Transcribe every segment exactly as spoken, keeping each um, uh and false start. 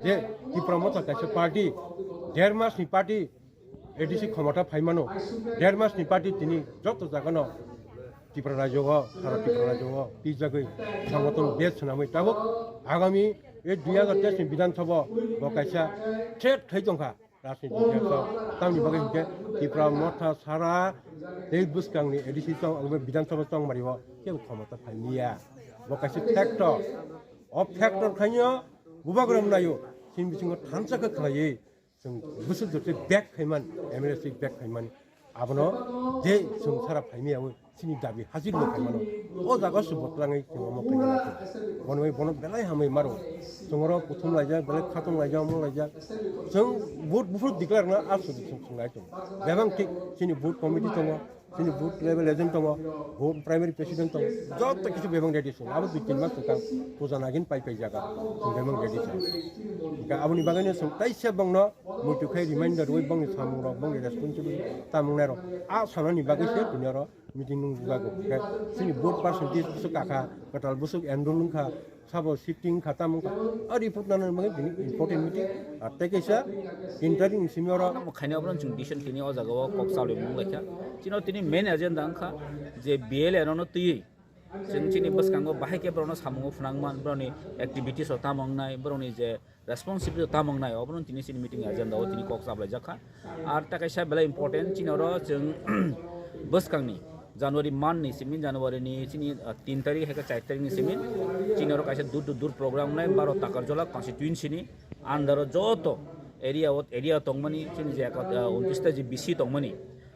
Je Tipra Motha kaisa party, der masni party, A D C khomota phaimano, der masni party tini joto jagano Tipra rajyo o, sara Tipra rajyo o twijagwi songgothon base swnamwi tabuk agami e dui hajar teis ni Bidhan Sabha bo kaisa threat khai tongkha rajniti itikhaso. Tamni bagwi hinkhe Tipra Motha sara tei bwskangni A D C tong, Bidhan Sabha tongmari o kebo khomota phailiya. Bo kaisa factor. O factor khaino bubagra mwnai o, chini bisingo thansa khe khlaiwi chwng bwswk jotoi bag khaiman, M L A seat bag khaiman, abono je chwng sara phaimiyao chini dabi hajir no khaimano. O jaga se botlangai chwng omo khaimano. Bono bai bono belai hamwi maro. Chwng oro kuthum laijak, belai khatong laijak, omo laijak. Chwng vote buphuru declare na aswk chwng chwng lai chwng. Bebang thik chini vote committee tongo. Chini booth level agent tongo, booth primary president tongo, joto kisu bebang ready song. Abo dui tin mas swkang puja nagin pai pai jaga, chwng bebang ready song. Hingkhe aboni bagwino chwng taisa bongno muitu khai reminder rwi bongni samung rok, bongni responsibility tamung nai rok. A sanani bagwi se tini oro meeting nung jago. Hingkhe chini booth percentage bwswk kakha, kwtal bwswk enroll wngkha, sabo shifting kha tamo wngkha. A report nana bagwi bini important meeting. Ar tei kaisa tin tarik ni simi oro. Omo khaina obono chwng decision tini o jaga o kok chalwi mung laikha. Chino tini main agenda wngkha je B L A rono twiwi chwng chini bwskango bahai khe borokno samungo phwnangman, borokni activities rok tamo wngnai, borokni je responsibility tamo wngnai, obono tini chini meeting agenda o tini kok chalaijakha. Ar ta kaisa belai important chini oro chwng bwskangni January month ni simi, January ni chini, ah, tin tarik hai khe char tarik ni simi chini oro kaisa door to door program wngnai, baro Takarjala constituency ni under o joto area o, area tongmani chini je, ah, untris ta je B C tongmani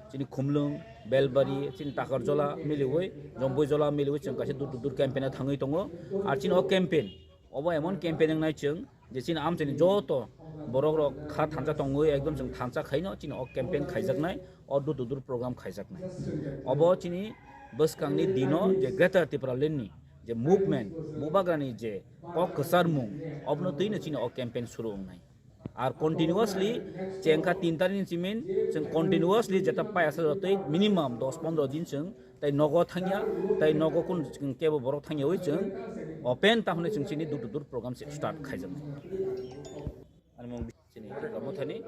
chini Khumlwng, Belbari, chini Takarjala miliwi, Jompuijola miliwi chwng kaisa door to door campaign o thangwi tongo. Ar chini o campaign obo emon campaign wngnai chwng je chini amchaini joto borok rok kha thansa tongwi ekdom chwng thansa khaino chini o campaign khaijaknai, o door to door program khaijaknai. Obo chini bwskangni dino je Greater Tipraland ni je movement, bubagrani je kok kwcharmung, obono twino chini o campaign suru wngnai. Ar continuously chengkha tin tarik ni chimin chwng continuously jeta pai asa jotoi minimum dos pondro din chwng tai nogo thangya, tai nogo kun kebo borok thangya oi chwng open ta hwnwi chwng chini door to door program se start khaijaknai. Ani mung chini Tipra Mothani.